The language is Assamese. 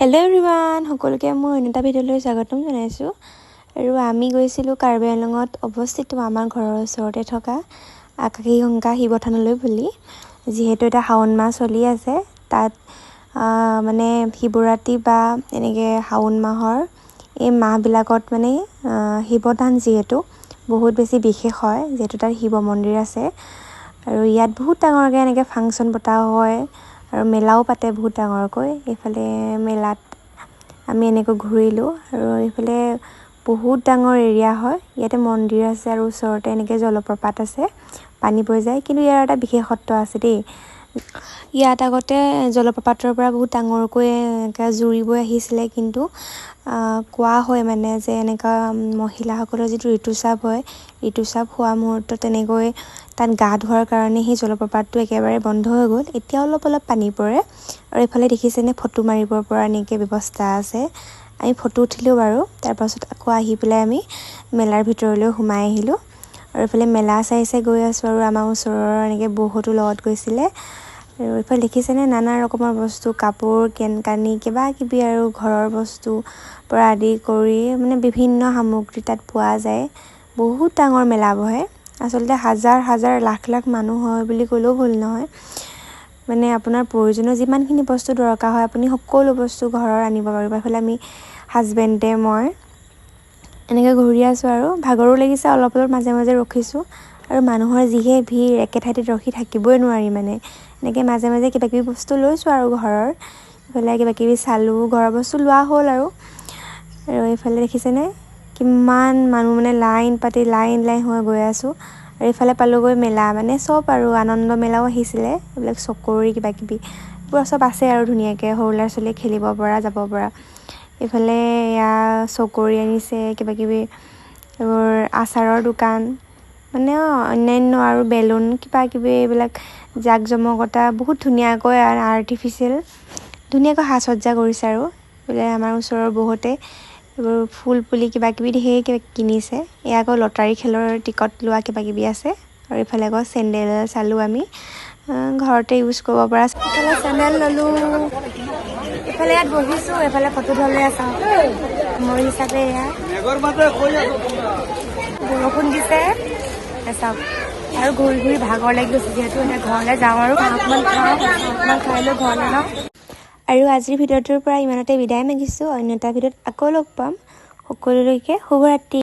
হেল্ল' এভৰিৱান, সকলোকে মোৰ অন্য এটা ভিডিঅ'লৈ স্বাগতম জনাইছোঁ। আৰু আমি গৈছিলোঁ কাৰ্বি আংলঙত অৱস্থিত আমাৰ ঘৰৰ ওচৰতে থকা আকাশীগংগা শিৱথানলৈ বুলি। যিহেতু এটা শাওণ মাহ চলি আছে, তাত মানে শিৱৰাত্ৰি বা এনেকৈ শাওণ মাহৰ এই মাহবিলাকত মানে শিৱথান যিহেতু বহুত বেছি বিশেষ হয়, যিহেতু তাত শিৱ মন্দিৰ আছে আৰু ইয়াত বহুত ডাঙৰকৈ এনেকৈ ফাংচন পতা হয় আৰু মেলাও পাতে বহুত ডাঙৰকৈ। এইফালে মেলাত আমি এনেকৈ ঘূৰিলোঁ আৰু এইফালে বহুত ডাঙৰ এৰিয়া হয়। ইয়াতে মন্দিৰ আছে আৰু ওচৰতে এনেকৈ জলপ্ৰপাত আছে, পানী বৈ যায়। কিন্তু ইয়াৰ এটা বিশেষত্ব আছে দেই। ইয়াত আগতে জলপ্ৰপাতৰ পৰা বহুত ডাঙৰকৈ এনেকৈ জুৰি বৈ আহিছিলে, কিন্তু কোৱা হয় মানে যে এনেকুৱা মহিলাসকলৰ যিটো ঋতুস্ৰাৱ হয়, ঋতুস্ৰাৱ হোৱা মুহূৰ্তত তেনেকৈ তাত গা ধোৱাৰ কাৰণে সেই জলপ্ৰপাতটো একেবাৰে বন্ধ হৈ গ'ল। এতিয়া অলপ অলপ পানী পৰে। আৰু এইফালে দেখিছেনে, ফটো মাৰিব পৰা এনেকৈ ব্যৱস্থা আছে। আমি ফটো উঠিলোঁ বাৰু। তাৰপাছত আকৌ আহি পেলাই আমি মেলাৰ ভিতৰলৈ সোমাই আহিলোঁ আৰু এইফালে মেলা চাই চাই গৈ আছোঁ। আৰু আমাৰ ওচৰৰ এনেকৈ বৌহঁতো লগত গৈছিলে। আৰু এইফালে দেখিছেনে, নানা ৰকমৰ বস্তু, কাপোৰ কানি, কিবা কিবি আৰু ঘৰৰ বস্তু পৰা আদি কৰি মানে বিভিন্ন সামগ্ৰী তাত পোৱা যায়। বহুত ডাঙৰ মেলা বহে আচলতে। হাজাৰ হাজাৰ, লাখ লাখ মানুহ হয় বুলি ক'লেও ভুল নহয়। মানে আপোনাৰ প্ৰয়োজনীয় যিমানখিনি বস্তু দৰকাৰ হয়, আপুনি সকলো বস্তু ঘৰৰ আনিব পাৰিব। এইফালে আমি হাজবেণ্ডে মই এনেকৈ ঘূৰি আছোঁ আৰু ভাগৰো লাগিছে অলপ অলপ, মাজে মাজে ৰখিছোঁ। আৰু মানুহৰ যিহে ভিৰ, একে ঠাইতে ৰখি থাকিবই নোৱাৰি। মানে এনেকৈ মাজে মাজে কিবা কিবি বস্তু লৈছোঁ আৰু ঘৰৰ এইফালে কিবা কিবি চালোঁ, ঘৰৰ বস্তু লোৱা হ'ল। আৰু এইফালে দেখিছেনে, কিমান মানুহ, মানে লাইন পাতি লাইন লাইন হৈ গৈ আছোঁ। আৰু এইফালে পালোগৈ মেলা, মানে চব আৰু আনন্দ মেলাও আহিছিলে, এইবিলাক চকৰি কিবা কিবি এইবোৰ চব আছে আৰু ধুনীয়াকৈ সৰু ল'ৰা ছোৱালীয়ে খেলিব পৰা, যাব পৰা। এইফালে এয়া চকৰি আনিছে, কিবা কিবি এইবোৰ আচাৰৰ দোকান, মানে অন্যান্য আৰু বেলুন কিবা কিবি এইবিলাক জাক জমকতা, বহুত ধুনীয়াকৈ আৰ্টিফিচিয়েল ধুনীয়াকৈ সাজ সজ্জা কৰিছে। আৰু এইফালে আমাৰ ওচৰৰ বহুতে এইবোৰ ফুল পুলি কিবা কিবি ধেৰ কিবা কিনিছে। এয়া আকৌ লটাৰী খেলৰ টিকট লোৱা কিবা কিবি আছে। আৰু এইফালে আকৌ চেণ্ডেল চালোঁ আমি, ঘৰতে ইউজ কৰিব পৰা। এইফালে চেণ্ডেল ল'লোঁ। এইফালে ইয়াত বহিছোঁ, এইফালে ফটো ধৰে চাওঁ মোৰ হিচাপে। এয়া বৰষুণ দিছে চাওক। আৰু ঘূৰি ঘূৰি ভাগৰ লাগি গৈছে যিহেতু, এতিয়া ঘৰলৈ যাওঁ আৰু অকণমান খাওঁ, অকণমান খাই লৈ ঘৰলৈ যাওঁ। আৰু আজিৰ ভিডিঅ'টোৰ পৰা ইমানতে বিদায় মাগিছোঁ। অন্য এটা ভিডিঅ'ত আকৌ লগ পাম। সকলোলৈকে শুভৰাত্ৰি।